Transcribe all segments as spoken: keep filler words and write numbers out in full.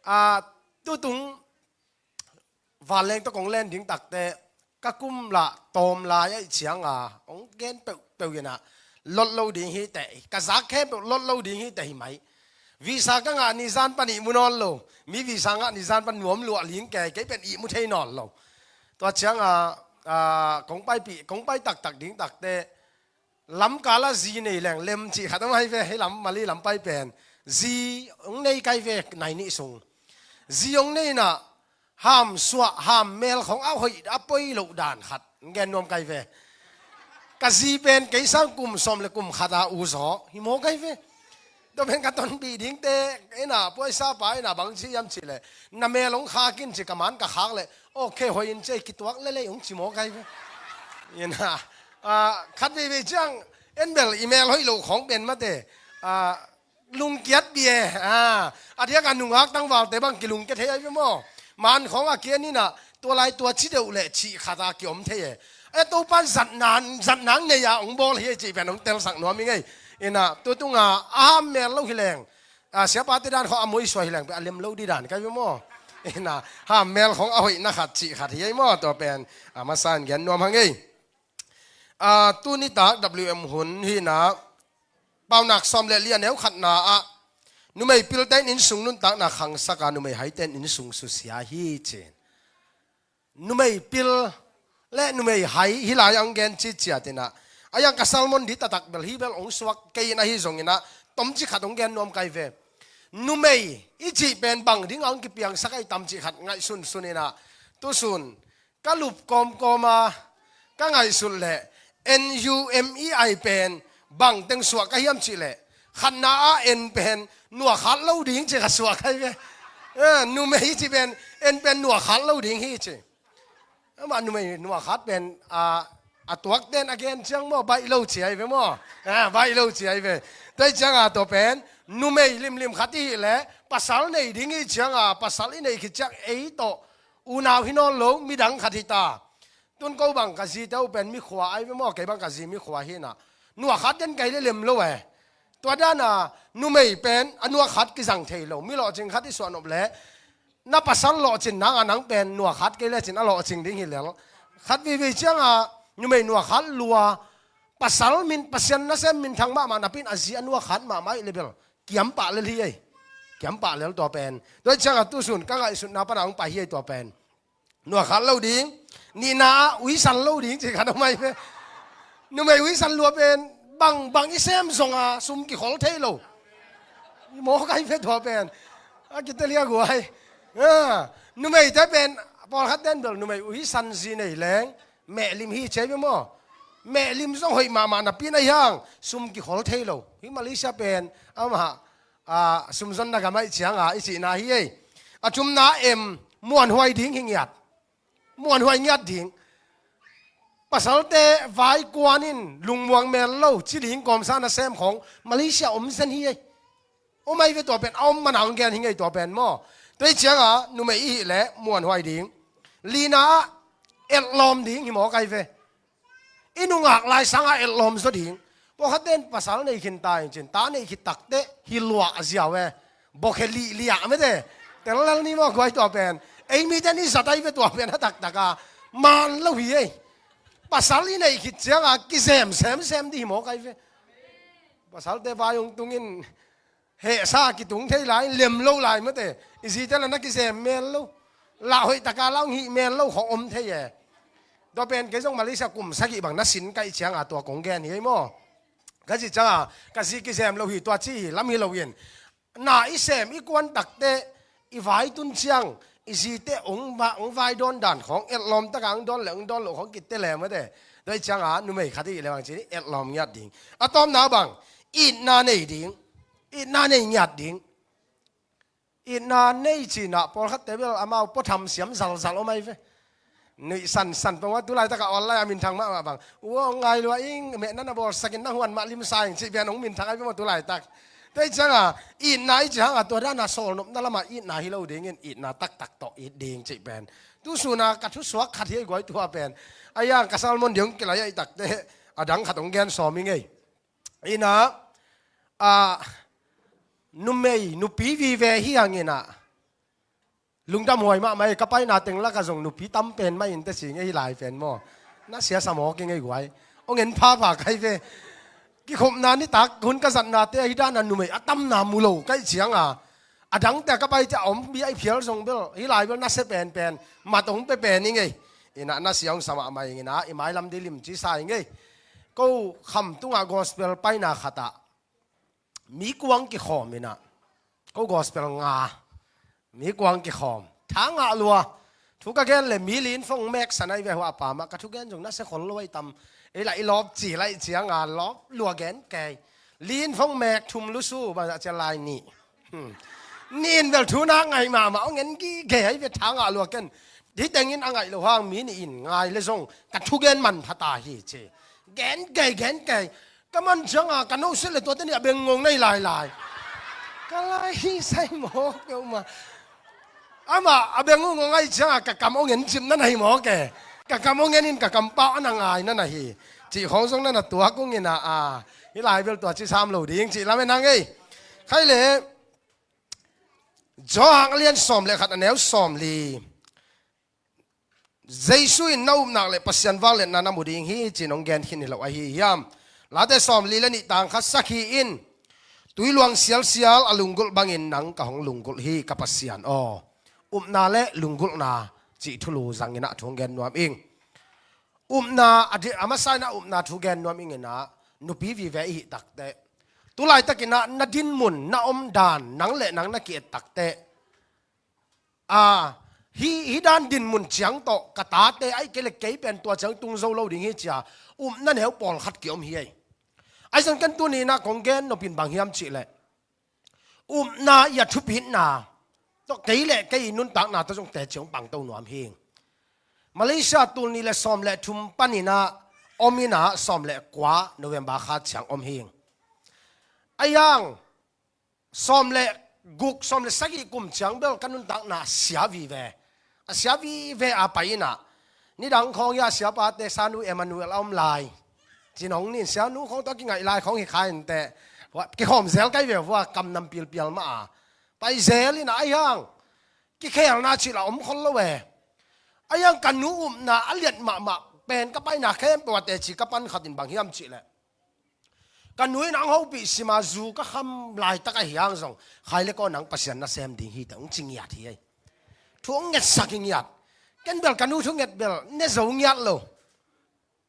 A, tutung vanleng tawh kong len ding takte, ka kum lah tawm lai ahih cianga hong gen peuhpeuh inah lot lo ding hi teh, ka zak khempeuh lot lo ding hi teh hi mai. Visa ka ngah ni zan pan ihmu nawn lo, mi visa ngah ni zan pan nuam luah ling kei, kei pen ihmu thei nawn lo. Tua cianga, a, kong paipih, kong pai taktak ding takte, lamkal ah zi nei leng lem cih khat om ahi ve, hei lam Mali lam pai pen. Zi hong nei kai ve, nai nih sung. Zi hong nei inah, ham suah, ham mel khong a hoih a poi loh dan khat hong gen nuam kai ve. Ka zi pen kei sang kum sawm le kum khat a u zaw hi maw kai ve. Tua pen ka tonpih dingte, inah puaisa pa inah bang ci hiam cih leh, na mel hong khak in ci, ka man ka khak leh, okay, hoih in ci, kituak lelei hong ci maw kai ve. Inah, a, khat veivei ciang, en bel i mel hoih lo khawng pen mate, a, lungkiat bia, a, a diak a nungak tangvalte bang kilungkia thei ahi ve maw. Man khawng a kian inah, tua lai tua ci deuh leh cih khat a kiom thei e. E, Topan zatna, zatna nei a hong bawl hi e cih pen hong telsak nuam hi ngei. Inah, tutunga a ham mel lo hi leng, a, siapate dan khawng a muisua hi leng pen a lem lo dih dan kai ve maw. Inah, ham mel khawng a hoihna khat cih khat hi e maw, tua pen a masa in gen nuam hang ei. A, tuni tak W M hun hi inah, Paunak sawm le li a neu khatna ah, numei pilte in innsung nuntakna khangsak a, numei haite in innsung susia hi ci. Numei pil le numei hai hi lai ah hong gen citciat inah, a yang ka sermon ding taktak bel hi bel hong suak kei in ahi zong inah, tomcik khat hong gen nuam kai ve. Numei i cih pen bang ding a hong kipiangsak ahi tam cih khat ngaihsunsun inah, tusun ka lup kawmkawm a, ka ngaihsut leh N U M E I pen bang teng suah ka hiam cih leh, khatna ah N pen nuakhat lo ding ci khat suah ka hi ve. Eh, numei ci pen, N pen nuakhat lo ding hi ci. Amah numei nuakhat pen, a, a tuakten a gen ciang maw, baih lo ci ahi ve maw. A, baih lo ci ahi ve. Tua hi cianga tua pen numei limlim khat i hih leh pasal nei ding hi cianga, pasal i neih khit ciang ei tawh unau hi nawn lo, midang khat hi ta. Tun ko bang ka zite uh pen mikhua ahi ve maw, kei bang ka zi mikhua hi inah, nuakhat den kai le lem lo e. Tua dana numei pen a nuakhat kizang thei lo. Mi lawhcing khat i suahnop leh, na pasal lawhcin nang a nang pen nuakhat kei lecin a lawhcing ding hi lel. Khat veivei cianga numei nuakhat lua, pasal min, Pasian nasem minthang mahmah napi in a zi a nuakhat mahmah i le bel kiampah lel hi ei. Kiampah lel tua pen. Tua hi cianga tusun ka ngaihsutna pana hong pai hi ei tua pen. Nuakhat lo ding. Nihna ah uisan lo ding ci khat om ahi ve. Numei uisan lua pen bang, bang i sem zonga sum kikhol thei lo. I mawk ahi ve tua pen. A kitelia guai. A, numeite pen, pawlkhat ten bel numei uisan zi nei leng mehlim hi ci ahi ve maw. Mehlim zong hoih mahmah napi in ahi hang sum kikhol thei lo. Hi Malaysia pen amah, a, sumzonna gam ahih cianga i cihna hi ei. A thumna M, muanhuai ding hi ngiat. Muanhuai ngiat ding. Pasalte vai kuan in lungmuang mel lo ci ding kawmsa nasem khawng Malaysia om zen hi ei. Om ahi ve tua pen, a om mana hong gen hi ngei tua pen maw. Tua hi cianga numei i hih leh muanhuai ding. Lina ah etlawm ding hi mawk ahi ve. I nungak lai sanga etlawm zaw ding. Pawlkhat ten pasal nei khin ta in cin, ta nei khit takte hi luah a ziau e. Bawkhe lihliah mete. Tel lel ni maw guai tua pen. Ei miten i zat ahi ve tua pen a taktaka. Man lo hi ei. Pasal i neih khit cianga kizem semsem dih hi mawk ahi ve. Pasalte vai hong tungin hehsa kitung thei lai, lem lo lai mate. I zite la na kizem mel lo. Lah hoihtaka lah hong hih mel lo khawng om thei e. Tua pen kei zong Malaysia kum sagih bang na sin kaih cianga tua kong gen hi ei maw. Ka cih cianga ka zi kizem lo hi tua ci hi lam hi loin, na i sem i kuan takte i vai tun ciang i zite hong va-, hong vai dawn dan khawng, etlawm taka hong dawn le hong dawn loh khawng kite le mate. Tua hi cianga numei khat i hih le bang ci ni, etlawm ngiat ding. A tawpna bang, itna nei ding. Itna nei ngiat ding. Itna nei cinah pawlkhatte bel amau puatham siam zalzal om ahi ve. Nuih sansan pong a, tu laitaka online a minthang mahmah bang, ua hong ngai lua ing, mehna na bawlsakin na huan mah limsa ing cih pian hong minthang ahi ve maw tu laitak. Tua hi cianga itna i ci hanga tua dana sawlnopna lama itna hi lo dingin itna taktak tawh it ding cih pen. Tusuna ka thusuak khat hi ei guai tua pen. A yang ka sermon ding hong kilai ahi takte a dang khat hong gen sawm i ngei. Inah, a, numei, nupi vive hi hanginah, Lungdam huai mahmah ei, ka paina teng lakah zong nupi tam pen mah in teci ngei hi lai pen maw. Na siasa mawk i ngei guai. Hong en phapha kai ve. Kikhopna nitak hun ka zatnate ahi dana numei a tamna mu lo ka hih cianga, a dangte a ka paite a om bia i phial zong bel hi lai bel nasia penpen, mat hong pe pen i ngei. Inah nasia hong sa mahmah ing inah i mailam dei limci sa i ngei. Ko Kham tungah gospel paina khatah mi kuang kikhawm inah, ko gospel nga mi kuang kikhawm. Tha ngah lua. Thu ka gen le mi linfong mek sanai ve hua pa mah, ka thugen zong nasia khol lua i tam. Ei lah i lawp ci lah i cianga lawp lua gen kei. Linfong mek thum lusu bangzah cia lai nih. Hmm. Nih in bel thu nak ngaih mahmah hong en gige hai ve, tha ngah lua ken. Hi tengin a ngaih lo hang mi nih in ngai le zong ka thugen manpha ta hi ci. Gen kei, gen kei. Ka man cianga ka nohset le tuate nih a beng ngong na hi lailai. Ka lai hi sai mawk peuhmah. Amah a beng ngong ngong ahi cianga ka kam hong en cip na na hi mawk e. Ka kam hong en in ka kampau a na ngai na na hi. Cih khawng zong na na tuak ung inah a, hi lai bel tua ci sam lo ding cih lam e nang ei. Khai le Johan a lian sawm le khat a neu sawm li. Jesu in na upnak le Pasian vangliatna na mu ding hi ci-in hong gen khin hi lo ahi hiam? Late sawm li le nih tang khat sakhi in, tui luang sialsial a lunggulh bangin nang ka hong lunggulh hi ka Pasian aw. Upna le lunggulhna cih thulu zangin ah thu hong gen nuam ing. Upna a di-, a masa in ah upna thu gen nuam ing inah nupi vive i hih takteh, tu laitakin ah na dinmun na omdan nang le nang na ki-et takteh, a, hi, hi dan dinmun ciang tawh ka tate ahi kei le kei pen tua ciang tung zo lo ding hi cia upna neu pawlkhat kiom hi ei. Ahi zong ken tuni inah kong gen nopin bang hiam cihleh, upna i a thupitna tawh kei le kei i nuntakna tawh zong teci hong pangto nuam hing. Malaysia tul nih le sawm le thum panin ah om inah sawm le kua November kha ciang om hing. Ahi hang sawm le guk, sawm le sagih kum ciang bel ka nuntakna a sia vive. A sia vive a pai inah nidang khawng hi a siapate Sanu Emmanuel a om lai. Cinong nin Sianu khawng tawh kingaih lai khawng hi kha inteh. Kikhawm zel kai ve vua, kam nam pilpial mah a. Pai zel inah ahi hang kikhelna cih lah om khol lo e. Ahi hang ka nu upna a liat mahmah pen ka paina khempeuh a teci ka pan khat in bang hiam cihleh, ka nu in ang hopih sima zu ka kham laitak ahi hang zong, khai le kaw nang Pasian nasem ding hi teh hong ci ngiat hi ei. Thu hong ngetsak hi ngiat. Ken bel ka nu thunget bel ne zo ngiat lo.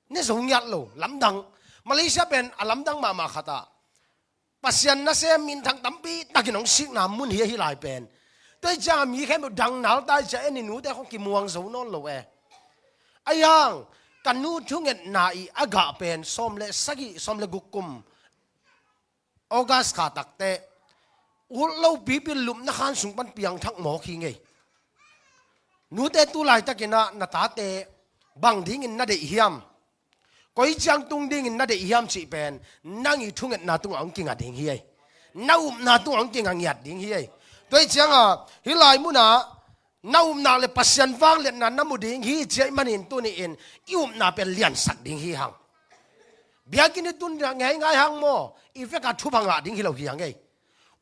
Ne zo ngiat lo. Lamdang. Malaysia pen a lamdang mahmah khatah Pasian nasem minthang tampi takin hong sikna mun hi ahi lai pen. Tua hi cianga mi khempeuh dang naltai cia en i nute khong kimuang zo nawn lo e. Ahi hang ka nu thungetna i a gah pen sawm le sagih, sawm le guk kum August kha takteh, ut lopipi lupna khan sung pan piangthak mawk hi ngei. Nute tu laitakin ah na tate bang dingin na deih hiam? Koi ciang tung dingin na deih hiam cih pen nang i thungetna tungah hong kinga ding hi ei. Na upna tungah hong kinga ngiat ding hi ei. Tua hi cianga hi lai munah na upna le Pasian vangliatna na mu ding hi ciah i manin tuni-in i upna pen liansak ding hi hang. Biakinn i tun ngeingai hang maw, i veka thupha ngah ding hi lo hi hang ei.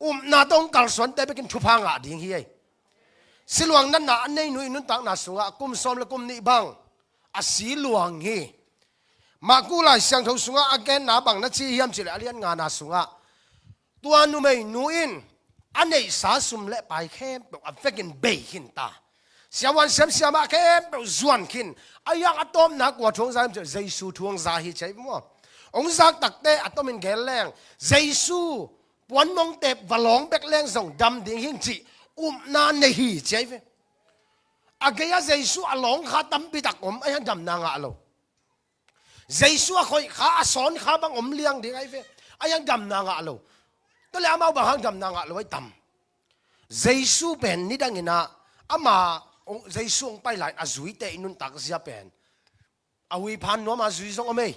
Upna tawh hong kalsuante bekin thupha ngah ding hi ei. Siluang natna a nei nu i nuntakna sungah kum sawm le kum nih bang a si luang hi. Mah ku Lai Siangtho sungah a genna bang na ci hiam cihleh a lian ngana sungah, tua numei nu in a neihsa sum le pai khempeuh a vekin bei khin ta. Siavuan siamsiam ah khempeuh zuan khin. Ahi hang a tawpna kua thu hong za hiam cihleh Jesu thu hong za hi ci ahi maw. Hong zak takteh a tomin gen leng Jesu puanmong tep va lawng bek leng zong dam ding hing cih upna nei hi ci ahi ve. A gei-ah Jesu a lawng kha tampi tak om ahi hang damna ngah lo. Jesu a khoih kha, a sawn kha bang om liang ding ahi ve. Ahi hang damna ngah lo. Tua le amau bang hang damna ngah lo ahi tam. Jesu pen nidangin ah ama, Jesu hong pai lai-in a zuite i nuntak zia pen a huiphan nuam a zui zong om ei.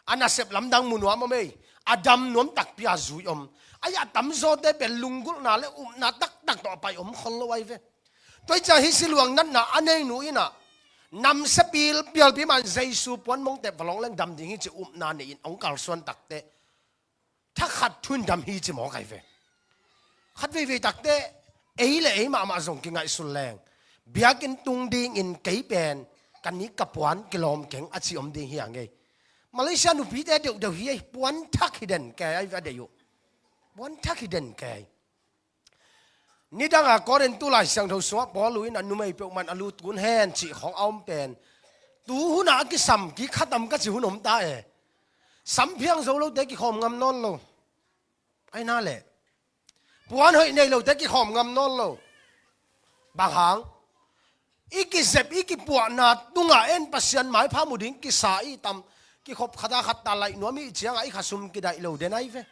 A nasep lamdang mu nuam om ei. A dam nuam takpi a zui om. Ahi a tamzawte pen lunggulhna le upna taktak tawh a pai om khol lo ahi ve. Tua hi ciang hih siluang natna a nei nu in ah namsia pilpialpi man Jesu puanmong tep va lawng leng dam ding hi ci upna nei-in hong kalsuan takteh thakhat thu in dam hi ci mawk ahi ve. Khat veivei takteh Ei le ei mahmah zong kingaihsun leng, biakinn tung dingin kei pen ka nik ka puan kilawm keng a ci om ding hi a ngei. Malaysia nupite deuhdeuh hi ei, puan thak hi den kei a deih uh. Puan thak hi den kei. Nidanga Korin tu Lai Siangtho sungah Paul in a numei peuhmah in a lu tun hen cih khawng a om pen, tu hunah a kisam kik khatam ka ci hun om ta e. Samphiang zo lote kikhawm ngam nawn lo. Ai na leh, puan hoih nei lote kikhawm ngam nawn lo. Bang hang? I kizep i kipuahna tungah en Pasian maipha mu ding kisa i tam, kikhop khata khatta laih nuam i ciangah i khasum kidaih lo den ai ve.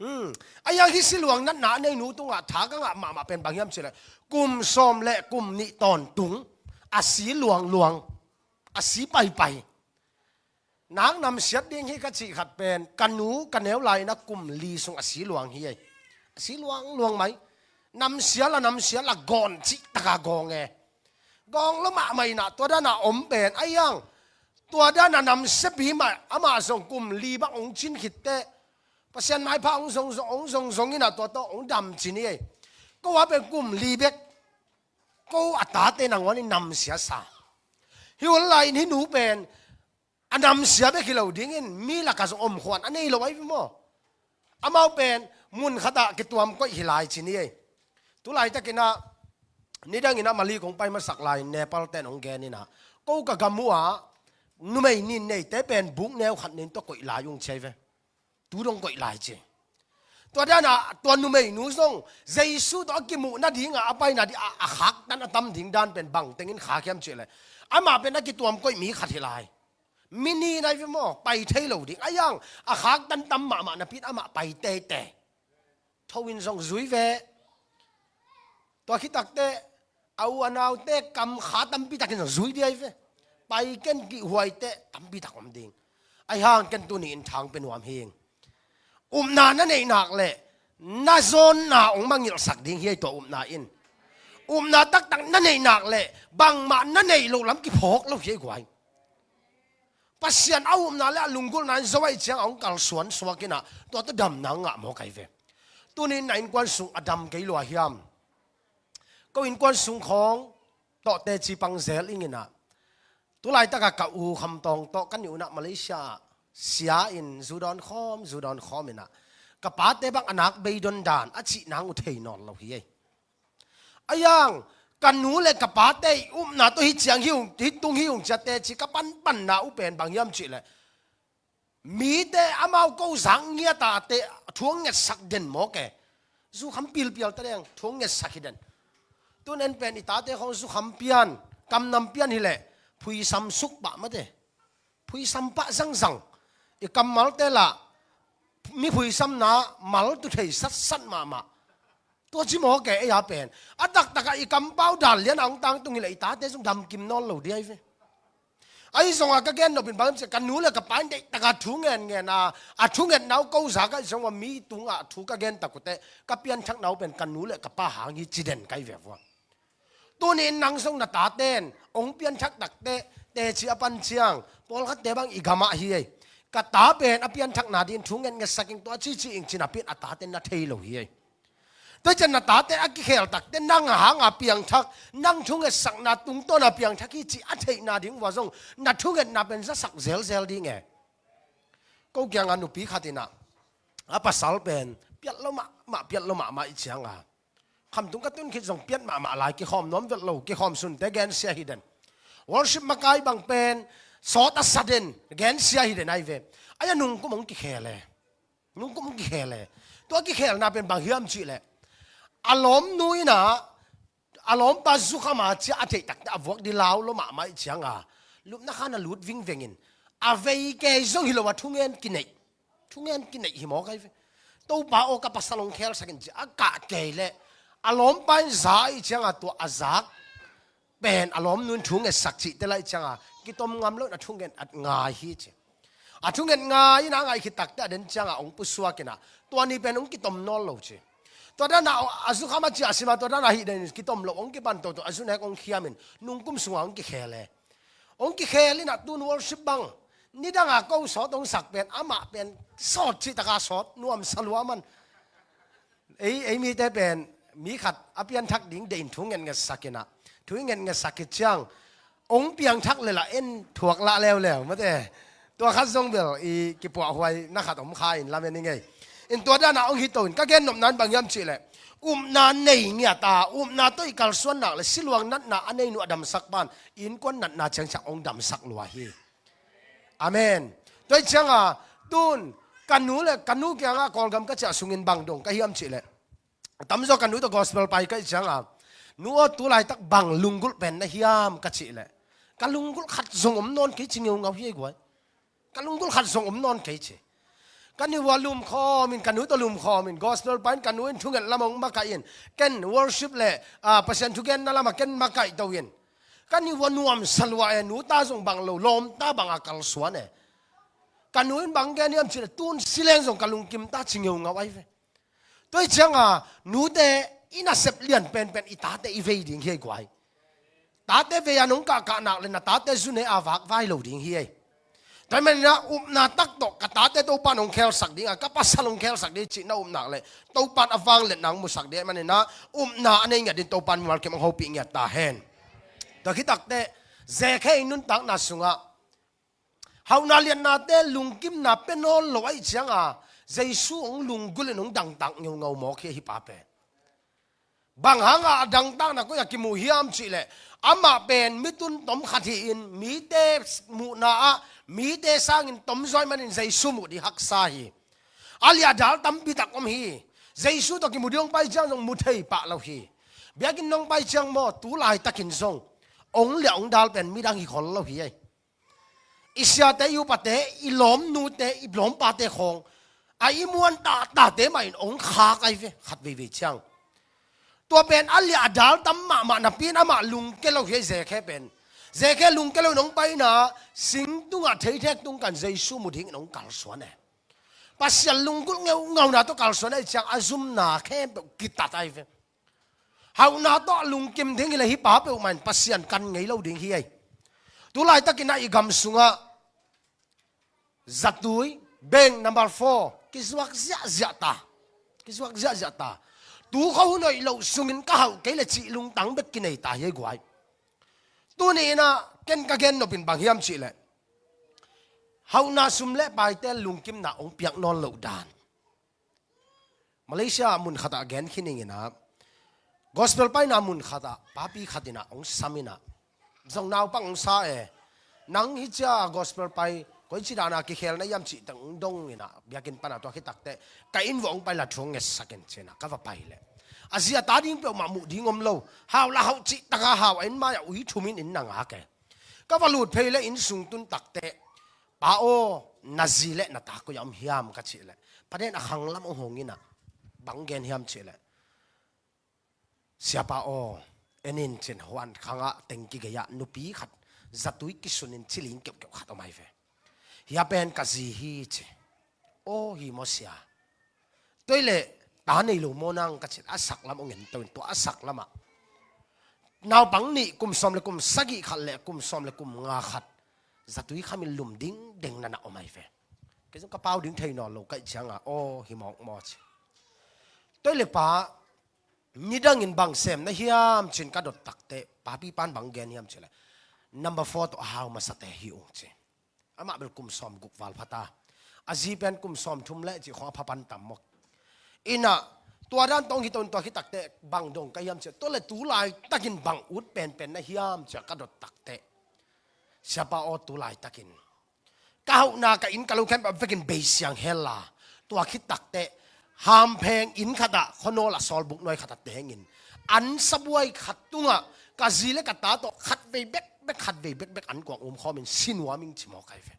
Hmm. A yang hi si luang natna a neinu tungah tha ka ngah mahmah pen bang hiam cileh, kum sawm le kum nih tawntung a si luangluang, a si paipai. Nak namsiat ding hi ka cih khat pen, ka nu ka neu lai-in a kum li sung a si luang hi ei. A si luangluang mai. Namsial a namsial a gawn cih taka gawng e. Gawng lo mahmah inah tua dana om pen a iang. Tua dana namsiapi mah amah zong kum li bang ong cin khitteh, Pasian maipha ong zongzong ong zongzong inah tua tawh ong dam cin hi ei. Ko a pen kum li bek. Ko a tate nanguan in namsia sa. Hi hun lai-in hi nu pen a namsia bek hi lo dingin mi lakah zong omkhuan a nei lo ai ve maw? Amau pen mun khatah kituam koih hi lai cin hi ei. Tu laitakinah nidangin a Mali kong pai masak lai-in Nepal ten hong gen inah, ko ka gam uh ah numei nin neite pen buk neu khat nin tua koih lai ung ci ai ve. Tu dong koih lai ci. Tua dana tua numeinu zong Jesu tawh a kimuh nadinga a pai nading a, a khaktan a tam ding dan pen bang tengin khak hiam cihleh, amah pen a kituam koih mi khat hi lai. Mi nin ai ve maw, pai thei lo ding. A iang a khaktan tam mahmah napi-in amah pai teitei. Tho in zong zui ve. Tua khitakteh a u a naute kamkha tampi takin zong zui ding ai ve. Pai ken kihhuaiteh tampi tak om ding. Ai hang ken tuni in thang pe nuam hing. Upna na neih nak leh na zawnna hong mangilhsak ding hi ei tua upna in. Upna taktak na neih nak leh bangmah na neih loh lam kiphawk lo hi ei guai. Pasian a upna le a lunggulhna in zo ahih ciang a hong kalsuan suak inah tua tawh damna ngah mawk ai ve. Tuni in na innkuan sung a dam kei lua hiam? Ko innkuan sung khawng tawh teci pang zel ing inah, tu laitakah ka u Kham Tawng tawh ka nih unah Malaysia ah sia in zu dawn khawm zu dawn khawm inah, ka pate bang a nak beidon dan a cih nang uh thei nawn lo hi ei. A iang ka nu le ka pate i upna tawh hi ciang hi ung, hi tung hi ung ciate ci ka panpanna uh pen bang hiam cihleh, mite amau ko zak ngiata te thu hong ngetsak den mawk e. Zu kham pilpial ta deng thu hong ngetsak hi den. Tun en pen i tate khawng zu kham pian, kamnam pian hileh phuisam suk pah mate. Phuisam pah zangzang. I kammalte lah mi phuisamna mal tu thei satsat mahmah. Tua ci mawk e, ei a pen a taktakah i kampau dan lian a hong tangtung hileh i tate zong damkim nawn lo ding ai ve. Ahi zongah ka gen nopin bang hiam cihleh, ka nu le ka pa in deihtakah thu ngen ngen a, a thungetna uh ko zak ahih zongah mi tungah thu ka gen tak uh teh ka pianthakna uh pen ka nu le ka pa hang hi ci den ka hi ve vua. Tuni in nang zong na tate in hong pianthak takteh, teci a pan ciang pawlkhatte bang i gamah hi ei. Ka ta pen a pianthakna dingin thu ngetngetsak ing, tua cici ing ci napi-in a tate in na thei lo hi ei. Tua ciang na tate a kikhel takteh nang a hanga piangthak, nang thungetsakna tungtawna piangthak hi cih a theihna ding uh a zong na thungetna pen zasak zelzel ding e. Ko kiangah nupi khat inah a pasal pen piat lo mahmah, piat lo mahmah i cianga, khamtung ka tun khit zong piat mahmah lai, kikhawm nuam vet lo, kikhawm sunte gensia hi den. Worship makai bang pen sawt a sa den, gensia hi den ai ve. Ai a nungkum hong kikhel e. Nungkum kikhel e. Tua kikhelna pen bang hiam cihleh, a lawmnu inah a lawmpa zukham a ciah a theih takteh a vuak ding lau lo mahmah i cianga, lupna khan a lut vingvengin a vei kei zong hi lo a thungen kineih. Thungen kineih hi mawk ai ve. Topa aw, ka pasal hong khelsak in ci a kah kei leh a lawmpa in za ahih cianga tua a zak pen a lawmnu in thu ngetsak cihte laih cianga kitom ngam loin a thunget at ngai hi ci. A thunget ngai in a ngaih khit takteh a den cianga hong pusuak inah tua ni pen hong kitom nawn lo ci. Tua dana a zukham a ciah sima tua dana hih den kitom loh hong kipan toto a zunek hong khiamin nungkum sunga hong kikhel e. Hong kikhel inah tun worship bang nidanga ko sawt hong sak pen amah pen sawt cihtaka sawt nuamsa lua man. Ei, ei mite pen mi khat a pianthak ding deih in thu ngetngetsak in ah, thu i ngetngetsak khit ciang hong piangthak le lah en thuak lah leuleu mate. Tua khat zong bel i kipuahhuai na khat om kha in lamen i ngei. In tua dan ah hong hi to in ka gen nopna in bang hiam cih leh, upna nei ngiat a, upna tawh i kalsuan nak leh siluang natna a nei nu a damsak pan innkuan natna ciangciang hong damsak lua hi. Amen. Tua hi ciang a, tun ka nu le ka nu kiang ah Kawlgam ka ciah sungin bang dong ka hiam cih leh, tamzaw ka nu tawh gospel pai ka hih ciang a, nu aw, tu laitak bang lunggulh pen na hiam ka cih leh, ka lunggulh khat zong om nawn kei ci ngeungau hi ei guai. Ka lunggulh khat zong om nawn kei ci. Ka ni ua lumkhawm in, ka nu tawh lumkhawm in, gospel pai in ka nu in thunget lam hong makaih in, ken worship le, ah, Pasian thugenna lam ah ken makaih to in, ka ni ua nuamsa lua e, nu ta zong bang lo, lawm ta bang a kalsuan e. Ka nu in bang gen hiam cih leh, tun si leng zong ka lungkim ta ci ngeungau ahi ve. Tua hi ciang a, nute, i nasep lian penpen i tate i vei ding hi ei guai. Tate vei a nong kahkah nak leh na tate zu ne a vak vai lo ding hi ei. Tua hi manin ah upna tak tawh ka tate Topa'n hong khelsak ding a, ka pasal hong khelsak ding cih na up nak leh Topa'n a vangliatna hong musak ding ahih manin ah, upna a nei ngiat dingin Topa'n mimal kim hong hopih ngiat ta hen. Tua khit takteh, Zekhe i nuntakna sungah hauhna liatnate lungkimna pia nawn lo ahih ciang a, Jesu hong lunggulh in hong dangtak ngeungau mawk hi, hih pa pen. Bang hang a a dangtakna koi ah kimu hiam cih leh, amah pen mi tun tom khat hi-in mite muhna ah mite sangin tom zaw ahih manin Jesu muh ding haksa hi. A liah dal tampi tak om hi. Jesu tawh kimu ding hong pai ciang zong mu thei pah lo hi. Biakinn hong pai ciang maw, tu laitakin zong hong liah hong dal pen midang hi khol lo hi ei. I siate, i upate, i lawmnute, i lawmpate khawng a i muan tahtate mah in hong khak ahi ve, khat veivei ciang. Tua pen a liah a dal tam mahmah napi in amah lungke lo hi ei, Zekhe pen. Zekhe lungke lo in hong paina, sing tungah theithek tung kan Jesu mu dingin hong kalsuan e. Pasian lunggulh ngeungauna tawh kalsuan ahih ciang a zumna khempeuh kitat ahi ve. Hauhna tawh lungkim ding hi leh hih pa peuhmah in Pasian kan ngei lo ding hi ei. Tu laitakin ah i gam sungah zatui, beng number four, kizuak ziahziah ta. Kizuak ziahziah ta. Tu kho hun hoih loh sungin ka hauh kei leh cih lungtang bek kinei ta hi ei guai. Tuni in ah ken ka gen nop in bang hiam cih leh, hauhna sum le paite lungkimna hong piak nawn loh dan. Malaysia mun khat ah gen khin ing in ah, gospel paina mun khat ah papi khat in ah hong sam in ah, zong naupang hong sa e, nang hih cia gospel pai koici dan a kikhel na hiam cih teng hong dong in ah, biakinn pan a tua khit takteh ka inn vuah hong pai la thu hong ngetsak in ci in ah ka va pai leh, a zi a ta ding peuhmah muh ding om lo. Hau la hauh cih tak a hau a, inn mai ah ui thum in inn na ngak e. Ka va lut phei leh inn sung tun takteh, "Pa aw, na zi le na ta koi ah om hiam?" ka cih leh, Pa Den a khang lam hong hong in ah, bang gen hiam cih leh, "Siapa aw, en in," ci in, huan khang ah teng kigei ah nupi khat zatui kisun in ciling keuhkeuh khat om ahi ve. "Hih a pen ka zi hi," ci. "Aw, hi maw sia? Tua hi leh ta nei lo maw nang?" ka cih leh, a sak lam hong en to in, tua a sak lam ah naupang nih, kum sawm le kum sagih khat le kum sawm le kum nga khat, zatui kham in lum dingdeng na na om ahi ve. Kei zong ka pau ding thei nawn lo ka hih ciang a, "Aw, hi mawk maw?" ci. "Tua hi leh pa, nidangin bang sem na hiam?" ci in ka dot takteh, papi pan bang gen hiam cih leh, "Number four tawh a hau masate hi ung," ci. Amah bel kum sawm guk val pha ta. A zi pen kum sawm thum le cih khawng a pha pan tam maw. In ah, tua dan tawh hong hi to in, tua khit takteh bang dong ka hiam cih leh, "Tua leh tu laitakin bang ut penpen na hiam?" ci a ka dot takteh, "Siapa aw, tu laitakin ka hauhna, ka inn, ka lo khempeuh a vekin beisiang hel a, tua khit takteh hampheng inn khat ah, khuanawl ah sawlbuk nuai khat ah tengin, an sabuai khat tungah ka zi le ka ta tawh khatvei bekbek, khatvei bekbek an kuang umkhawm in si nuam ing," ci mawk ahi ve.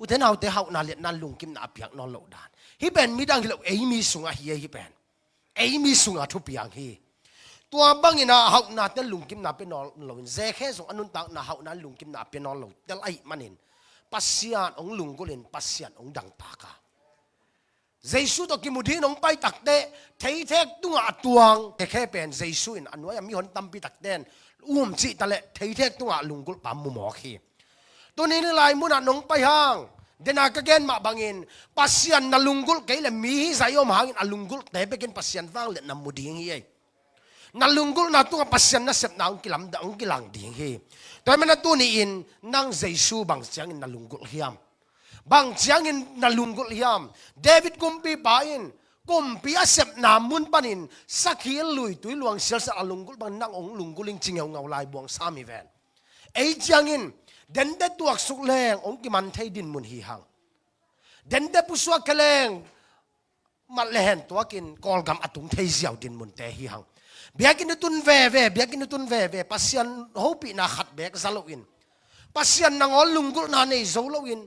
Ute naute, hauhna liatna lungkimna a piak nawn loh dan. Hih pen midang hi lo, ei mi sungah hi ei, hih pen ei mi sungah thupiang hi. Tua bangin ah hauhnate lungkimna pia nawn lo in, Zekhe zong a nuntakna hauhna lungkimna a pia nawn lo tel ahih manin, Pasian hong lunggulh in Pasian hong dangtak a, Jesu tawh kimu dingin hong pai takteh, theithek tungah a tuang Zekhe pen Jesu in a nuai-a mihon tampi takte in um cih ta leh theithek tungah lunggulhpa mu mawk hi. Tuni ni lai munah nong pai hang, dena ka gen mah bangin, Pasian na lunggulh kei leh mi hi zah i om hangin a lunggulhte bekin Pasian vangliatna mu ding hi ei. Na lunggulhna tungah Pasian nasepna hong kilamdang, hong kilang ding hi. Tua ahih manin tuni-in nang Jesu bang ciangin na lunggulh hiam? Bang ciangin na lunggulh hiam? David kumpipa in kumpi a sepna mun panin sakhil, luitui, luang sialsal a lunggulh bang nang hong lunggulh ing ci ngeungau lai buang sam hi ven. Ei ciangin dente tuaksuk leng hong kiman thei dinmun hi hang. Dente pusuak khe leng mat le hen tuakin Kawlgam a tung thei ziau dinmunte hi hang. Biakinn i tun veve, biakinn i tun veve, Pasian hopihna khat beek za loin, Pasian nangawn lunggulhna nei zo loin,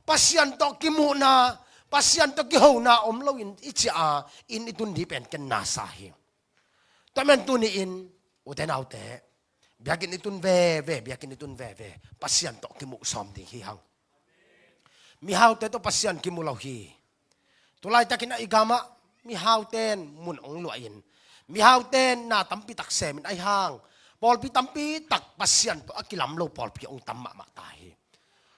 Pasian tawh kimuhna, Pasian tawh kihona om loin i ciah a inn i tun ding pen ken na sa hi. Tua ahih manin tuni-in, ute naute, biakinn i tun veve, biakinn i tun veve, Pasian tawh kimuh sawm ding hi hang. Mihaute tawh Pasian kimu lo hi. Tulaitakin ah i gamah mihauten mun hong luahin, mihauten na tampi tak semin ahi hang, pawlpi tampi tak Pasian tawh a kilam lo pawlpi hong tam mahmah ta hi.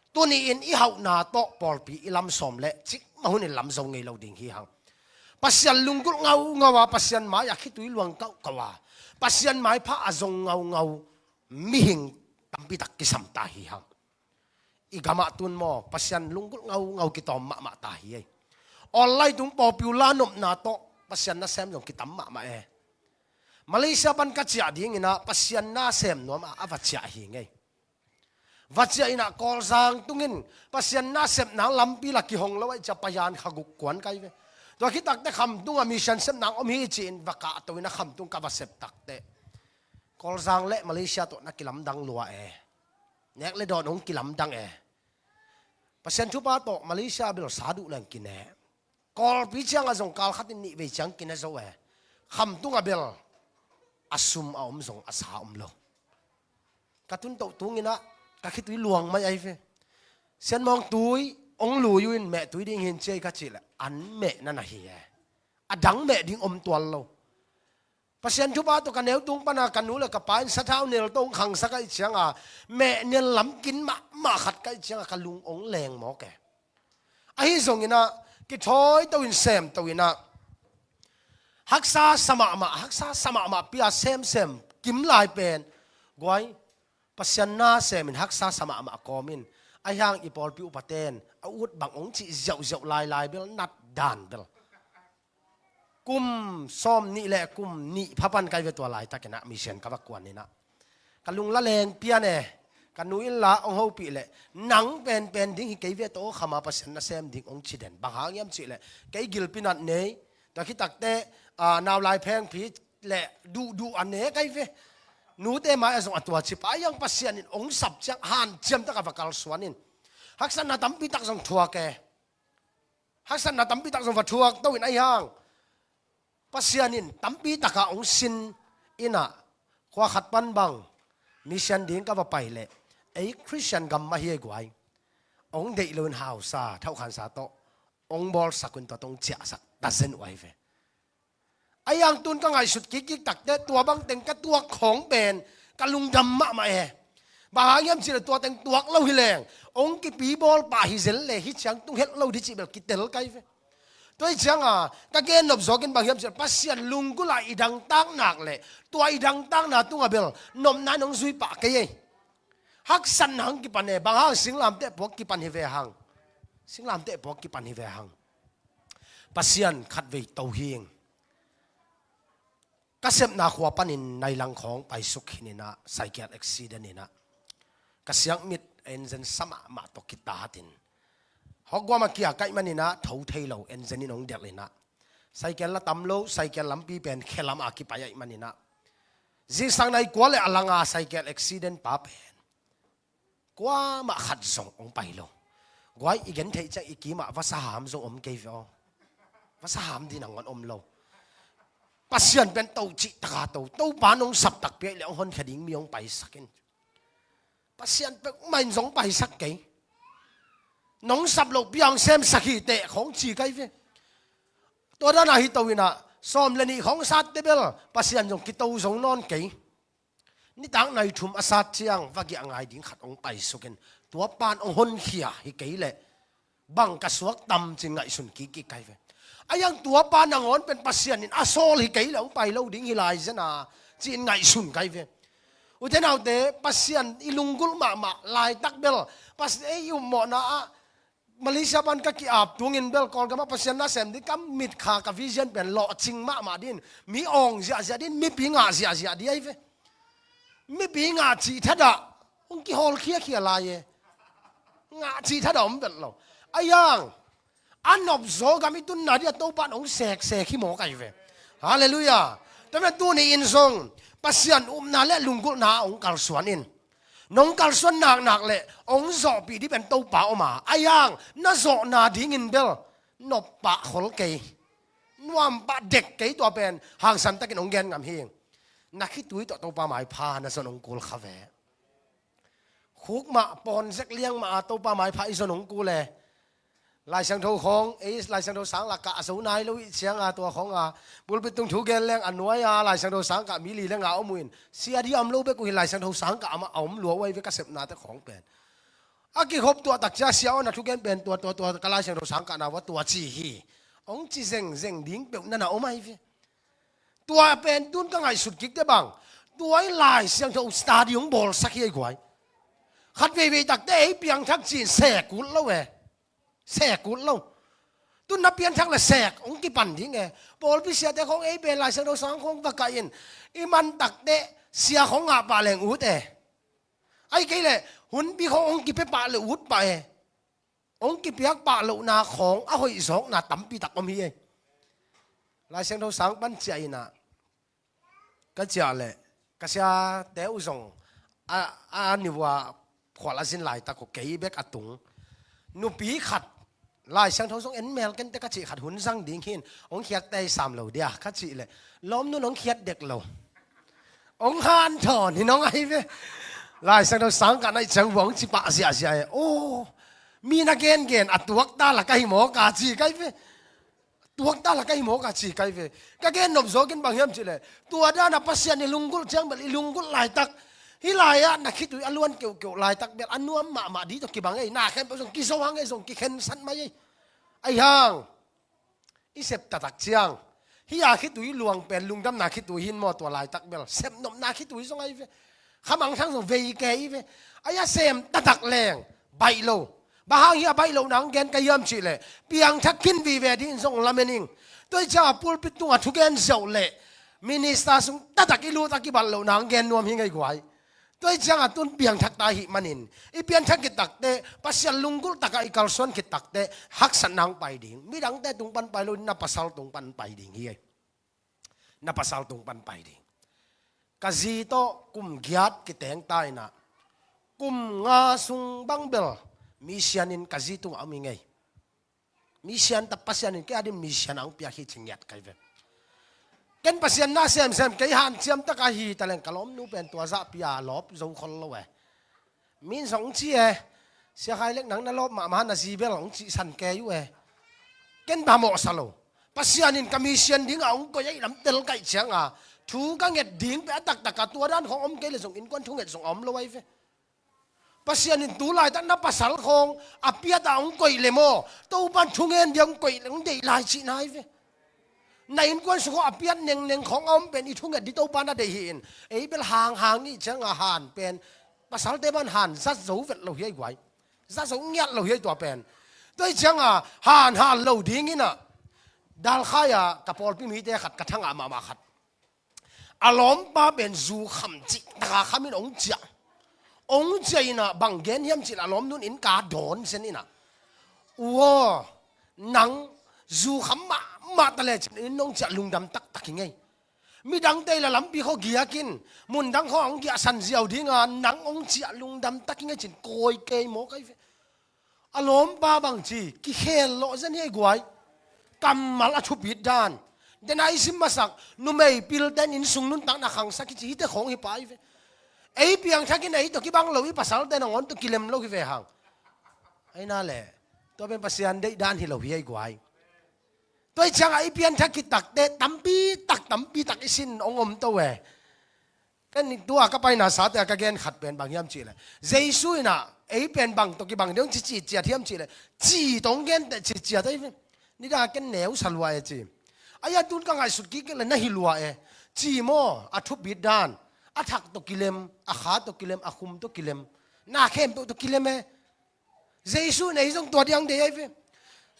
Tuni-in i hauhna tawh pawlpi i lam sawm leh cikmah hunin lam zo ngei lo ding hi hang. Pasian lunggulh ngaungau a, Pasian mai-ah khitui luang kauhkauh a, Pasian maipha a zong ngaungau mihing tampi tak kisam ta hi hang. I gamah tun maw, Pasian lunggulh ngaungau kitawm mahmah ta hi ei. Online tung pawlpi uh la nopna tawh Pasian nasem zong kitam mahmah e. Malaysia pan ka ciah dingin ah Pasian nasem nuam a, a va ciah hi ngei. Va ciah in ah Kawlzang tungin Pasian nasepna lampi la kihong lo ahih ciang payan kha guk kuan kai ve. Tua khit takteh Khamtung a mission sepna om hi ci-in va kahto in ah Khamtung ka va sep takteh Kawlzang le Malaysia tawh na kilamdang lua e. Nek le dawn hong kilamdang e. Pasian thupha tawh Malaysia bel sa duh leng kine. Kawlpi ciangah zong kal khatin nih vei ciang kine zo e. Khamtung ah bel a sum a om zong a sa a om lo. Ka tun toh tungin ah ka khitui luang mai ahi ve. Sianmawng tui hong lui uh in mehtui ding hi in ci ei ka cih leh an meh na na hi e. A dang meh ding om tual lo. Pasian thupha tawh ka neu tung pana ka nu le ka pa in sathau nel tawh hong khangsak ahih cianga mehnel lam kin mahmah khat ka hih cianga ka lung hong leng mawk e. Ahi zongin ah kithawi to in sem to in ah haksa sa mahmah, haksa sa mahmah pi-a semsem kim lai pen guai, Pasian na semin haksa sa mahmah kawmin, ahi hang i pawlpi upaten a ut bang hong cih ziauziau lailai bel nat dan bel. Kum sawm nih le kum nih pha pan kai ve tua laitakin ah mission ka va kuan in ah ka lung la leng pian e. Ka nu in la hong hopih leh nang penpen ding hi kei ve tawh, Khama Pasian nasem ding hong ci den. Bang hang hiam cih leh kei gilpi nat nei, tua khit takteh, ah, nau lai phengphi le duhduh a ne kai ve. Nute mai-ah zong a tua ci pah, ahi hang Pasian in hong sap ciang hanciam tak a va kalsuan in haksatna tampi tak zong thuak e. Haksatna tampi tak zong va thuak to in ahi hang Pasian in tampi takah hong sin in ah khua khat pan bang mission ding ka va pai leh ei Khristian gam mah hi ei guai. Hong deih loin hausa, thauhkhansa tawh hong bawlsak un tua tawh hong ciahsak ta zen uh ahi ve. Ahi hang tun ka ngaihsut kikkik takteh tua bang teng ka tuak khawng pen ka lungdam mahmah e. Bang hang hiam cih leh tua teng tuak lo hi leng hong kipi bawl pah hi zel le hih ciang tung het lo ding cih bel kitel kai ve. Tua hi cianga ka gen nop zawkin bang hiam cih leh Pasian lunggulh a i dangtak nak leh tua i dangtakna tungah bel nopna in hong zui pah kei ei. Haksatna hong kipan e, bang hang singlamteh puak kipan hi ve hang. Singlamteh puak kipan hi ve hang. Pasian khatvei to hing. Ka sepna khua panin nailang khawng paisuk khin in ah cycle accident in ah ka siakmit engine sa mahmah tawh kitat in hawkguam a kia kaih manin ah tho thei lo engine in hong delh in ah cycle la tam lo, cycle lampi pen khe lam a kipai ahih manin ah zingsang nai kua le a langa cycle accident pa pen kuamah khat zong hong pai lo. Guai, i gentheih ciang i kimah vasaham zong om kei ve aw. Vasaham ding nangawn om lo. Pasian pen to cih taka to, Topa nong sap takpi ahih leh hong honkhia ding mi hong paisak in. Pasian peuhmah in zong paisak kei. Nong sap loh piang semsak hi teh khawng ci kai ve. Tua dana hi to in ah sawm le nih khawng sat teh bel Pasian zong kito zo nawn kei. Nitak nai thum a sat ciang va giah ngai ding khat hong paisuk in tua pan hong honkhia hi kei leh bang ka suak tam cin ngaihsun kikkik kai ve. Ahi hang tua pa nangawn pen Pasian in a sawl hi kei leh hong pai lo ding hi lai zen a ci-in ngaihsun ka hi ve. Ute naute, Pasian i lunggulh mahmah laitak bel, Pasian ei i upmawhna ah Malaysia pan ka ki-ap tungin bel Kawlgam ah Pasian nasem ding ka mitkha ka vision pen lawhcing mahmah dingin, mi awng ziahziah dingin, mipi ngah ziahziah ding ahi ve. Mipi ngah cih thadah hong kihawl khiakhia lai e. Ngah cih thadah om vet lo. A yang a nopzaw gam i tunna ding a Topa in hong seksek hi mawk ahi ve. Halleluiah. Tua manin tuni in zong Pasian upna le lunggulhna hong kalsuan in. Nong kalsuan naknak le hong zawhpih ding pen Topa om a, a yang na zawhna dingin bel nop pah khol kei, nuam pah dek kei, tua pen hangsan takin hong gen ngam hi. Na khitui tawh Topa maipha na zon hong kul kha ve. Khuk mah pawn zek liang mah a Topa maipha i zon hong kul e. Lai Siangtho khawng, ei Lai Siangtho sang lak kah a zo nai lo i hih ciang a, tua khawng a pulpit tung thu gen leng a nuai a, Lai Siangtho sang kah mi li le nga om uh in, sia ding a om lo bek uh hi, Lai Siangtho sang kah a mah a om lua uh ahi ve, ka sepnate khawng pen. A kikhop tuah tak ciang Sia Awn a thugen pen tua, tua, tua ka Lai Siangtho sang kahna uh a tua ci hi, hong ci zengzeng ding peuh na na om ahi ve. Tua pen tun ka ngaihsut kik teh bang, tua i Lai Siangtho study hong bawlsak hi ei guai. Khat veivei takte ei piangthak ci-in sek ut lo e. Sek ut lo. Tun na piangthak le sek hong kipan ding e. Pawlpi siate khawng ei pen Lai Siangtho sang khawng va kah in, i man takte sia khawng ngah pah leng ut e. Ahih kei leh hunpi khawng hong kipia pah le ut pah e. Hong kipiak pah lohna khawng a hoih zawkna tampi tak om hi ei. Lai Siangtho sang pan ciah in ah, ka ciah leh ka siate uh zong a, a niua khual a zin laitak uh kei bek a tung nupi khat, Lai Siangtho zong en mel kei inteh ka cih, khat hun zang ding hi in, hong khiat tei sam lo dia ka cih leh, lawmnu'n hong khiat dek lo. Hong hanthawn hi nong ahi ve. Lai Siangtho sang kah na hih ciang bang hong ci pah ziahziah e. Aw, mi na gengen a tuakta lak ahi mawk a ci ka hi ve. Tuakta lak ahi mawk a ci ka hi ve. Ka gen nop zawk in bang hiam cih leh, tua dan a Pasian i lunggulh ciang bel, i lunggulh laitak, hih lai-ah na khitui a luan keuhkeuh laitak bel a nuam mahmah ding tawh kibang ei. Na khempeuh zong kizo hang ei, zong kikhensat mai ei. Ahi hang i sep taktak ciang, hih a khitui luang pen lungdamna khitui hi in maw, tua laitak bel sepnopna khitui zong ahi ve. Khamangthang zong vei kei hi ve. Ahi a sem taktak leng baih lo. Bang hang hih a baih lohna hong gen ka hiam cih leh, piangthak khin vive dingin zong lamen ing. Tua ahih ciang a pulpit tungah thugen ziau leh minister sung taktak i lut a kibat lohna hong gen nuam hi ing ei guai. Tua ahih ciang a tun piangthak ta ahih manin, i piangthak khit takteh, Pasian lunggulh takah i kalsuan khit takteh, haksatna hong pai ding. Midangte tung pan pai lo, na pasal tung pan pai ding hi ei. Na pasal tung pan pai ding. Ka zi tawh kum giat kiteng ta in ah, kum nga sung bang bel mi sianin ka zi tungah om ing ei. Mi sian ta, Pasian in kei adingin mi sian a hong piak hi ci ngiat ka hi ve. Ken Pasian na semsem kei, hanciam tak ahi taleng ka lawmnu pen tua zahpi a lawp zo khol lo e. Min zong ci e, Sia Khai Lek, nang na lawp mahmah, na zi bel hong cihsan kei uh e. Ken phamawhsa lo. Pasian in ka mi sian dingah hong koih ahih lam tel ka hih ciang a, thu ka nget ding pen a taktak a tua dan khawng om kei leh zong innkuan thunget zong a om lo ahi ve. Pasian in tu laitak na pasal khawng a piat ah hong koih leh maw, Topa'n thungen ding hong koih leh hong deih lai cihna ahi ve. Na innkuan sung khawng a piat nengneng khawng a om pen i thunget ding Topa'n a deih hi in. Ei bel hanghang i hih ciang a han pen, pasalte bang han zat zo vet lo hi ei guai. Zat zo ngiat lo hi ei tua pen. Tua ahih ciang a han hal lo dingin ah, Dalkhai ah ka pawlpi mite khat, ka thangah mahmah khat, a lawmpa pen zu kham cih taka kham in hong ciah. Hong ciah in ah bang gen hiam cih leh, a lawmnu'n inn ka dawn zen in ah, "U aw, nang zu kham mahmah ta lecin inn hong ciah lungdam taktak ing ei. Midangte in la lampi khawng giak in, mundang khawng hong giahsan ziau ding a, nang hong ciah lungdam tak ing ei," ci-in kawi kei mawk ahi ve. A lawmpa bangci, kikhel lawh zen hi ei guai. Kammal a thupit dan. Dena i sim masak, numei pilte in innsung nuntakna khangsak hi ci, hihte khawng hi pah ahi ve. Ei piangthak in ei tawh kibang lo, i pasalte nangawn tawh kilem lo hi ve hang. Ahi na leh, tua pen Pasian deih dan hi lo hi ei guai. Tua ahih ciang a i piangthak khit takteh tampi tak, tampi tak i sin hong om to e. Ken tua ka paina sate ah ka gen khat pen bang hiam cih leh, Jesu in ah ei pen bang tawh kibang ding hong ci citciat hiam cih leh, ci tawh hong genteh citciat ahi ve. Nidang a ken neu sa lua e ci. Ahi a tun ka ngaihsut kik leh na hi lua e. Ci maw, a thupit dan, a thak tawh kilem, a kha tawh kilem, a khum tawh kilem, na khempeuh tawh kilem e. Jesu in ei zong tua diang deih ahi ve.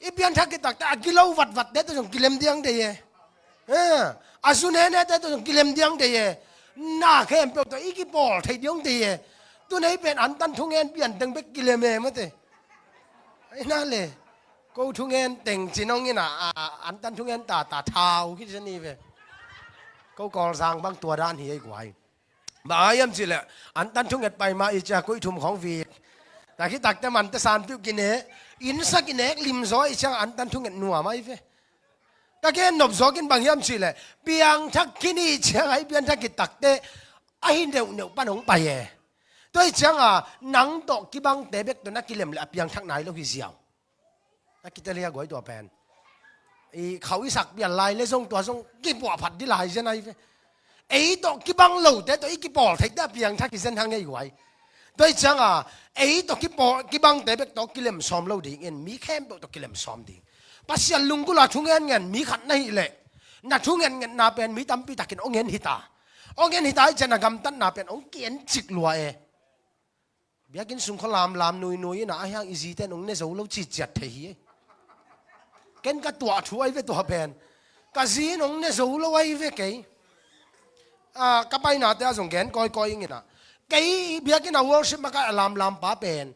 I pianthak khit takte a gilo vatvatte tawh zong kilem diang deih e. Eh, a zu nenete tawh zong kilem diang deih e. Na khempeuh tawh i kipawl thei diang deih e. Tun ei pen antan thungen pian teng bek kilem e mate. Ei na le. Ko thungen teng ci nong in a, a, antan thungen tata thau khit zen hi ve. Ko Kawlzang bang tua dan hi ei guai. Bang a hiam cihleh, antan thunget pai mah i cia kuih thum khong vik. Takhi takte mante sanpiuh kine, innsa kinek limzaw i ciang antan thunget nuam ahi ve. Ka gen nop zawkin bang hiam cihleh, piangthak khin i ciang a i pianthak khit takte, a hi neuhneuh pan hong pai e. Tua i cianga, nang tawh kibangte bek tawh na kilem le a piangthak nai lo hi ziau. A kitel hi a guai tua pen. I khau i sak pian lai le zong tua zong kipuah phat di lai zen ahi ve. Ei tawh kibang lote tawh i kipawl theite a piangthak hi zen hang ei guai. Tua i cianga, ei tawh kipawl, kibangte bek tawh kilem sawm lo dingin, mi khempeuh tawh kilem sawm ding. Pasian lunggulh a thungen ngen, mi khat na hih leh. Na thungen ngetna pen, mi tampi takin ong ngen hita. Ong ngen hita i ciang na gamtatna pen, ong kien cik lua e. Biakinn sung khua lamlam nuinui in a, a hiang i zite in hong ne zo lo ciciat thei hi. Ken ka tuah thu ahi ve tua pen. Ka zi in hong ne zo lo ahi ve kei. Ah, ka painate ah zong gen kawikawi ing in a. Kei biakinn a worship makai a lamlam pa pen.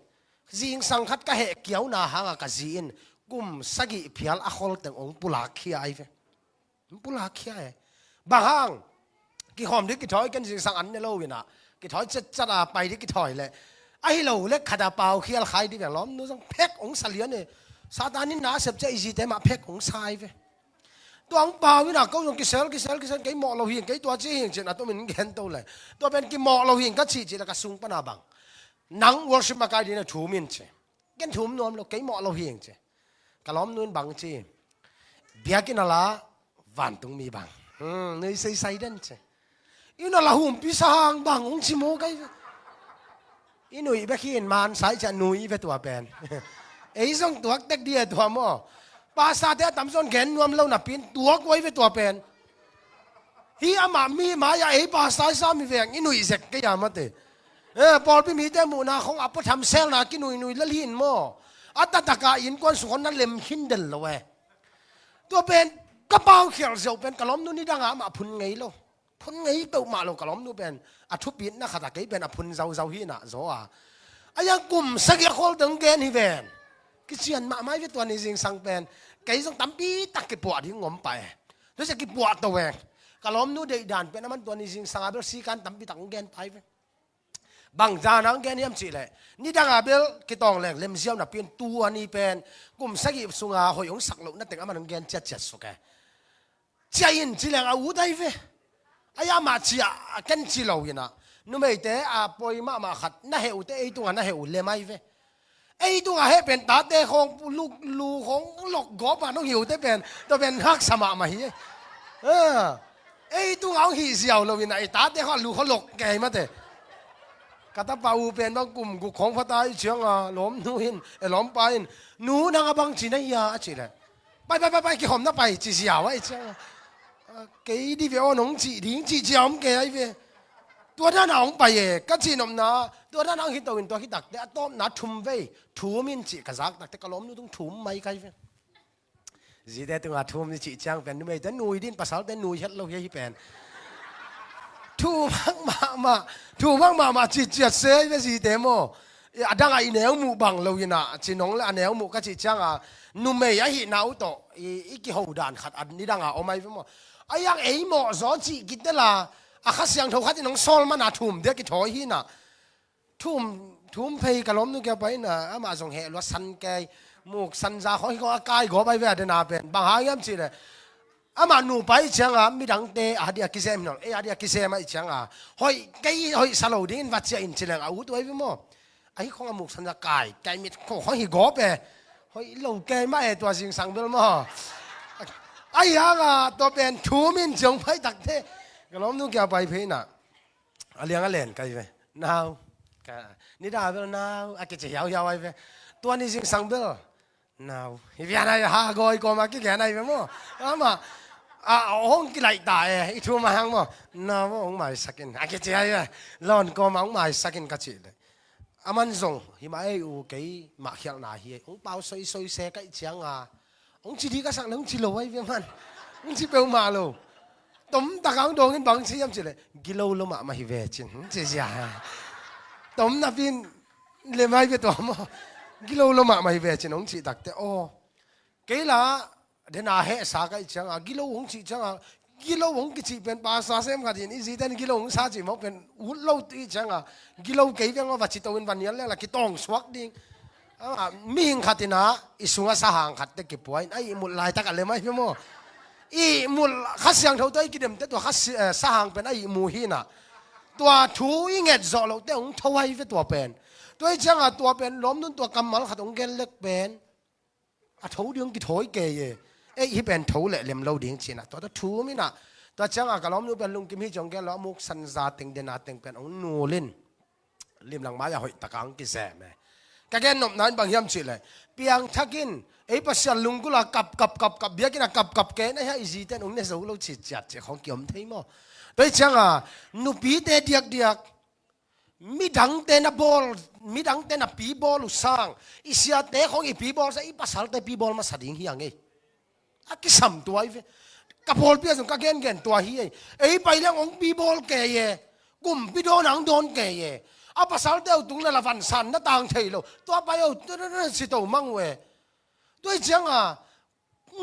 Zingsang khat ka heh kiauna hanga ka zi in kum sagih phial a khol teng hong pulak khia ahi ve. Pulak khia e. Bang hang? Kihawm ding kithawi ken zingsang an ne lo in a. Kithawi cetcet a pai ding kithawi le. Ahi lo le khat a pau khial khai ding beng lawmnu zong phek hong sa lian e. Satan in na a sep cia i zite mah phek hong sa ahi ve. Tua hong pau in a ko zong kisel, kisel, kisel kei mawh lo hing, kei tua ci hing cin a tomin gen to le. Tua pen kimawh lo hing ka cih cih le ka sung pana bang. Nang worship makai ding na thum in ci. Ken thum nuam lo, kei mawh lo hing ci. Ka lawmnu in bang ci. Biakinn a la, vantungmi bang. Hmm, nui seisai den ci. Inn a la humpi sahang bang, hong ci maw kai. I nui bek hi in man sai ci a nui ve tua pen. Ei zong tuak tek di e tua maw. Pastor te a tamzawn gen nuam lo napi in tuak uai ve tua pen. Hi amah mi mai-ah ei pastor i sam hi veng i nuih zek kei a mate. Eh, pawlpi mite muhna khong a pua tham selna kinuinui lel hi in maw? A tataka innkuan sung khong na lem khin del lo e. Tua pen ka pau khial ziau pen ka lawmnu nidanga amah phun ngei lo. Phun ngei peuhmah lo ka lawmnu pen. A thupitna khat a kei pen a phun zauzau hi inah zaw a. A yang kum sagih a khol dong gen hi ven. Kician mahmah hi ve tua ni zingsang pen. Kei zong tampi tak kipuah ding ngom pah e. Tua sia kipuah to e. Ka lawmnu deihdan pen a man tua ni zingsang a bel sikan tampi tak hong gen pai ve. Bang zan a hong gen hiam cihleh. Nidang a bel kitawng leng lemziau napi in tua ni pen. Kum sagih sunga hoih hong sak loh na teng a man hong gen ciatciat suk e. Ciah in ci leng a ut ahi ve. A yamah ciah a ken ci lo inah. Numeite a poi mahmah khat na heh uhte ei tungah na heh uh lem ahi ve. Ei tungah heh pen tate khawng lu, lu khawng lok gawp a nong hi uhte pen tua pen haksa mahmah hi. Ah. Ei tungah hong hih ziau lo inah ei tate khawng a lu khawng lok kei mate. Ka tapa uh pen bang kum guk khawng phata i cianga lawmnu in, e lawmpa in, nu nang a bang ci na hia a cih leh. Pai, pai, pai, pai, kihawm na pai, ci ziau a i cianga. Ah, kei di ve aw nong cih ding, cih ziau om kei ahi ve. Tua dan a hong pai e, ka cih nopna, tua dan a hong hi to in tua hi takte, a tawpna thum vei, thum in cih ka zak takte, ka lawmnu tung thum mai kai ve. Zite tunga thum ni cih ciang pen, numeite nui din, pasalte nui het lo hi ahi pen. Thum hak mahmah, thum hak mahmah cih ciat se ahi ve zite maw. A dang a i neu muh bang lo inah, ci nong le a neu muh ka cih cianga, numei ahihna uh tawh, i, i kiho dan khat, a nidang a om ahi ve maw. A yang ei mawh zaw cih kitela, a Kha Siangtho khat in hong sawl mana thum dia kithawi hinah. Thum, thum phei ka lawmnu kia pai inah, amah zong heh lua san kei, muk san za khawng hi khawng a kai gawp ahi ve a dena pen. Bang hang hiam cihleh. Amah nupa i cianga midangte a dia kisem hi nawn, ei a dia kisem a i cianga. Hoih, kei hoih sa lo dingin va ciah in ci leng a ut uh ahi ve maw. Ahi khong a muk san a kai, kai mit khong khong hi gawp e. Hoih lo kei mah e tua zingsang bel maw. Ahi hanga tua pen thum in ciong pai takte. Ka lawmnu kia pai phei inah. A liang a len kai ve. Nau. Ka, nidang a bel nau. A kici hiauhiau ahi ve. Tua ni zingsang bel. Nau. Hi vian ahi ha goi koma kigen ahi ve maw. Amah. A, hong kilaih ta e, i thu mah hang maw. Na maw, hong maisak in. A kici ai ve. Lawn kawm ah hong maisak in ka cih leh, aman zong, hi mah ei u, kei mah khialhna hi ei. Hong pau soisoi se ka hih ciang a, hong ci ding ka sak leh hong ci lo ai ve man. Hong ci peuhmah lo. Tom tak a hong dawng in bang ci hiam cih leh, gilo lo mahmah hi ve cin. Hong ci zia. Tom napi in lem ai ve tua maw. Gilo lo mahmah hi ve cin hong cih tak teh, aw. Kei la, den a hehsa ka hih ciang a, gilo hong cih ciang a, gilo hong kicih pen pastor sem khat in, i zite in gilo hong sa cih mawk pen ut lo i hih ciang a, gilo kei veng aw, va ci to in va nial lel a kitawng suak ding. A, mihing khat in a, i sung ah sahang khat teh kipua in, a ihmut laitak a lem ai ve maw. Ihmut, Kha Siangtho tawh i kidem teh tua Kha Si-, eh, sahang pen a ihmu hi in a. Tua thu i nget zawh loh teh hong tho ai ve tua pen. Tua hih ciang a tua pen, lawmnu'n tua kammal khat hong gen lek pen, a tho ding hong kithawi kei e. Ei, hih pen tho leh lem lo ding cin a, tua tawh thum in a. Tua ciang a ka lawmnu pen lungkim hi ci hong gen lo, a muk sanza teng, den a teng pen hong nul in, limlang mai ah hoih tak a hong kizem e. Ka gen nopna in bang hiam cih leh, piangthak in, ei Pasian lunggulh a kap, kap, kap, kap, biakinn ah kap, kap kei na hia, i zite in hong ne zo lo cih ciat cih khawng kiom thei maw. Tua hih ciang a, nupite diakdiak, midangte na bawl, midangte na pi bawl uh sang, i siate khawng i pi bawl sang, i pasalte pi bawl masa ding hi hang ei. A kisam tua ai ve. Ka pawlpi ah zong ka gengen tua hi ei. Ei pai leng hong pi bawl kei e. Kumpi dawn ah hong dawn kei e. A pasalte uh tung na la vansan na tang thei lo. Tua pai uh, tu, tu, tu, si to mang uh e. Tua hih ciang a,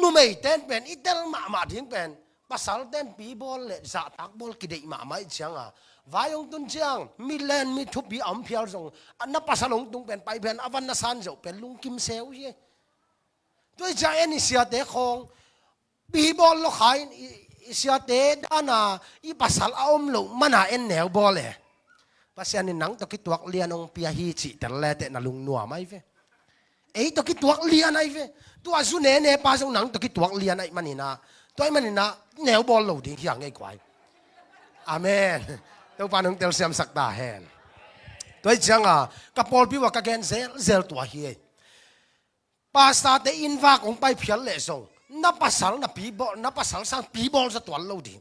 numeite in pen i tel mahmah ding pen, pasalte in pi bawl leh zahtak bawl kideih mahmah i hih ciang a, vai hong tun ciang, milen mi thupi a om phial zong, a na pasal hong tung pen, pai pen, a van na san zawh pen, lungkim se uh hi. Tua hih ciang en i siate khawng, pi bawl lo kha in, i, i siate dan a, i pasal a om loh man a en neu bawl e. Pasian in nang tawh kituak lian hong pia hi cih tel le teh na lungnuam ai ve. Ei tawh kituak lian ai ve. Tua zu nene pa zong nang tawh kituak lian ai manin a. Tua ai manin a neu bawl lo ding hi hang ei kuai. Amen. Topa in hong telsiamsak ta hen. Tua hih ciang a, ka pawlpi uh ah ka gen zelzel tua hi ei. Pastorte inn vak hong pai phial leh zong, na pasal na pi bawl, na pasal sang pi bawl zaw tuan lo ding.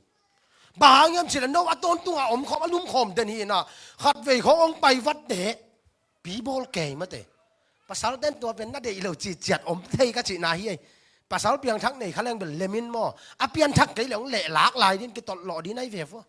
Bang hang hiam cih leh no a tawntung a om khawm, a lum khawm den hi in a, khatvei khawng hong pai vat teh, pi bawl kei mate. Pasalte in tua pen na deih lo cih ciat om thei ka cihna hi ei. Pasal piangthak nei kha leng bel lem in maw. A pianthak kei leh hong lehlak lai ding, kitawlh lawh ding ai ve vua.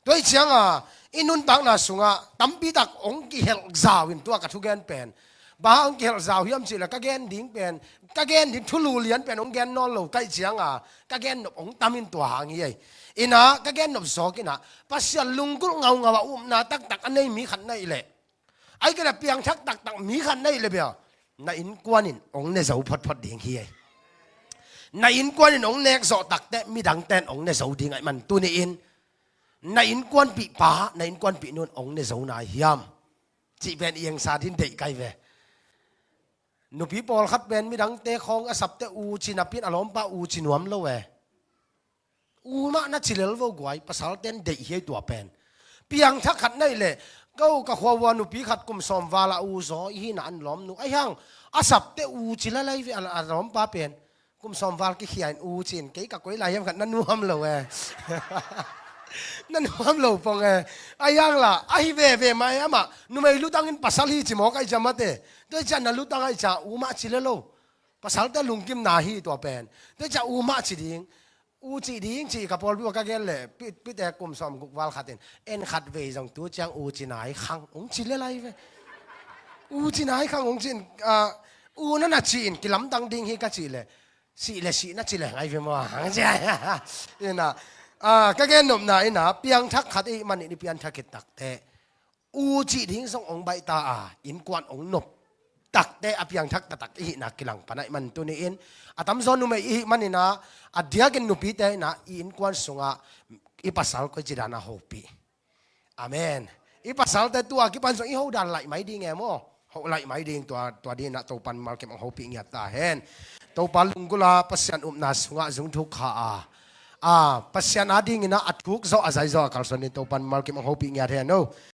Tua hih ciang a, i nuntakna sungah tampi tak hong kihelh zau in tua ka thugen pen. Bang hang hong kihelh zau hiam cih leh ka gen ding pen, ka gen ding thulu lian pen hong gen nawn lo ka hih ciang a, ka gen nop hong tam in tua hang hi ei. In a, ka gen nop zawk in a, Pasian lunggulh ngaungau a upna taktak a nei mi khat na hih leh, ahih kei leh piangthak taktak mi khat na hih leh bia, na innkuan in hong ne zo photphot ding hi ei. Na innkuan in hong nek zawh tak teh midangte in hong ne zo ding ahih man tuni in, na innkuanpih pa, na innkuanpih nu'n hong ne zo nai hiam cih pen i engsa ding deih kai ve. Nupi pawlkhat pen midangte khawng a sap teh u ci napi in a lawmpa u ci nuam lo e. U mah na ci lel vo guai, pasalte in deih hi ei tua pen. Piangthak khat na hih leh, ko ka khua ua nupi khat kum sawm val a u zaw i hihna an lawmnu. Ahih hang, a sap teh u ci lel ai ve a, a lawmpa pen. Kum sawm val kikhia in u ci in, kei ka koi lai hiam khat na nuam lo e. Na nuam lo pong e. Ahih hang la, ahi veve mah e amah, numei lutang in pasal hi ci mawk ahih ciang mate. Tua hih ciang na lutang ahih ciang u mah ci lel lo. Pasalte lungkimna hi tua pen. Tua hih ciang u mah ci ding. U cih ding cih ka pawlpi uh ah ka gen leh, Pi-, Pite kum sawm guk val khat in, en khatvei zong tu ciang u ci nai khang, hong ci lel ai ve. U ci nai khang hong ci in, ah, u na na ci in, kilamdang ding hi ka cih leh, sih leh sih na ci leng ai ve maw, hong ci ai. In a, ah, ka gen nopna in a, piangthak khat i hih manin i pianthak khit tak teh, u cih ding zong hong baih ta a, innkuan hong nop tak teh a piangthak taktak i hihna kilang pan ahih man tuni in, a tamzaw numei i hih manin a, a diakin nupite in a, i innkuan sungah i pasal koici dan a hopih. Amen. I pasalte tua kipan zong i ho dan laih mai ding e maw. Ho laih mai ding tua, tua ding in a Topa mimal kim hong hopih ngiat ta hen. Topa lunggulh a Pasian upna sungah zung thuk kha a, a, Pasian ading in a, a thuk zawh a zai zawh a kalsuan ding Topa mimal kim hong hopih ngiat hen o.